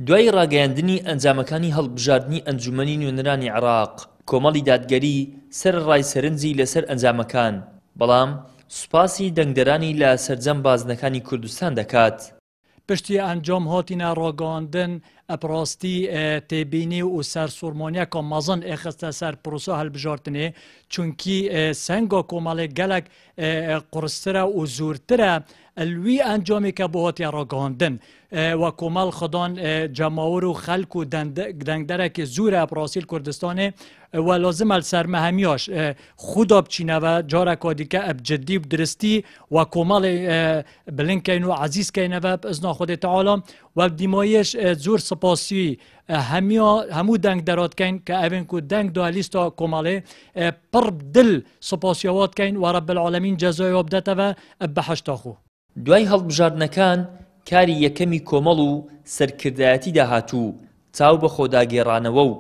دوای ڕاگەیاندنی ئەنجامەکانی هەڵبژاردنی ئەنجومەنی نوێنەرانی عێراق، کۆمەڵی دادگەری سەرەڕای سەرنجی لەسەر ئەنجامەکان، بەڵام سوپاسی دەنگدەرانی لە سەرجەم بازنەکانی کوردستان دەکات. پشتی ئەنجام هاتینە ڕاگەاندن ئەپڕاستی تێبینی و سەرسوڕمانیەکە مەزن ئێخستە سەر پرۆسە هەلبژارتنێ چونکی سەنگا کۆمەڵێک گەلک قورسترە و زۆرترە الوی ئەنجامی کە بۆ هاتیە ڕاگەاندن و کۆمەڵ خدان جەماور و خەلک و دەنگدەرێکی زۆرە ئەپڕاسیل کوردستانێ و لازمە سەرمە هەمیاش خودا بچینەوە جارەکە دیکە ئەب جدی و درستی و کۆمەڵی بلند کەین و عەزیز کەینەوە بئزنا خودێ تەعالا و دیمایش زۆر سپاسی هەمیا هەموو دەنگ دەرات کەین کە ئەوێن کو دەنگ دا لیستا کۆمەڵێ پڕ دل سپاسیەوات کەین و رب العالمین جەزای بدەتەوە بەهەشتا خۆ. دوای هەڵبژاردنەکان کاری یەکەمی کۆمەڵ و سەرکردایەتی داهاتوو چاو بەخۆداگێڕانەوە و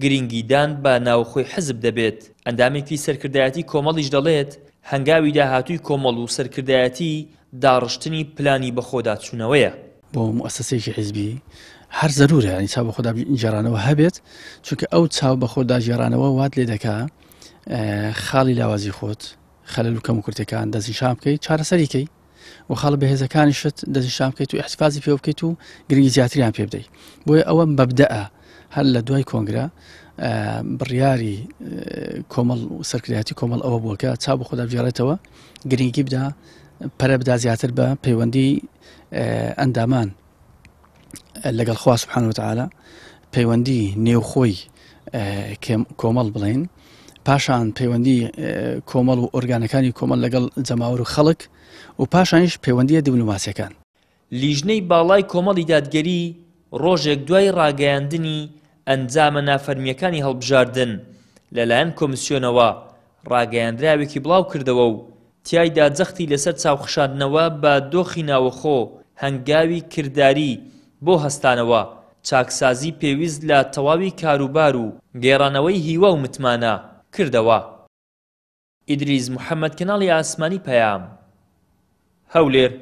گرینگیدان بە ناوخۆی حزب دەبێت، ئەندامێکی سەرکردایەتی کۆمەڵیش دەڵێت، هەنگاوی داهاتووی کۆمەڵ و سەرکردایەتی داڕشتنی پلانی بەخۆداچوونەوەیە. بۆ موئەسەسەیەکی حیزبی هەر زەرورە یانی چاو بەخۆدا گێڕانەوە هەبێت، چونکە ئەو چاو بەخۆدا گێڕانەوە وات لێ دەکا خاڵی لاوازی خۆت، خەلەل و کەموکورتیەکان دەستنیشان بکەیت، چارەسەری کەی. و خاڵە بەهێزەکانیشت دەستنیشان بکەیت و ئیحتفازی پێ بکەیت و گرنگی زیاتریان پێ بدەیت بۆیە ئەوە مەبدەئە هەر لە دوای کۆنگرە بڕیاری کۆمەڵ و سەرکردایەتی کۆمەڵ ئەوە بووە کە چاو بە خۆدا بگێڕێتەوە گرنگی بدا پەرە بدا زیاتر بە پەیوەندی ئەندامان لەگەڵ خوا سبحانه وتعالی پەیوەندی نێوخۆی کۆمەڵ بڵێن پاشان پەیوەندی کۆمەڵ و ئۆرگانەکانی کۆمەڵ لەگەڵ جەماوەر و خەڵک و پاشانیش پەیوەندیە دیبلۆماسیەکان. لیژنەی باڵای کۆمەڵی دادگەری ڕۆژێک دوای ڕاگەیاندنی ئەنجامە نافەرمییەکانی هەڵبژاردن لەلایەن کۆمسیۆنەوە ڕاگەیاندراوێکی بڵاوکردەوە و تیایدا جەختی لەسەر چاوخشاندنەوە بە دۆخی ناوەخۆ، هەنگاوی کرداری بۆ هەستانەوە، چاکسازی پێویست لە تەواوی کاروبار و گێڕانەوەی هیوا و متمانە، کردەوە. ئیدریس محەمەد کەناڵی ئاسمانی پەیام، هەولێر.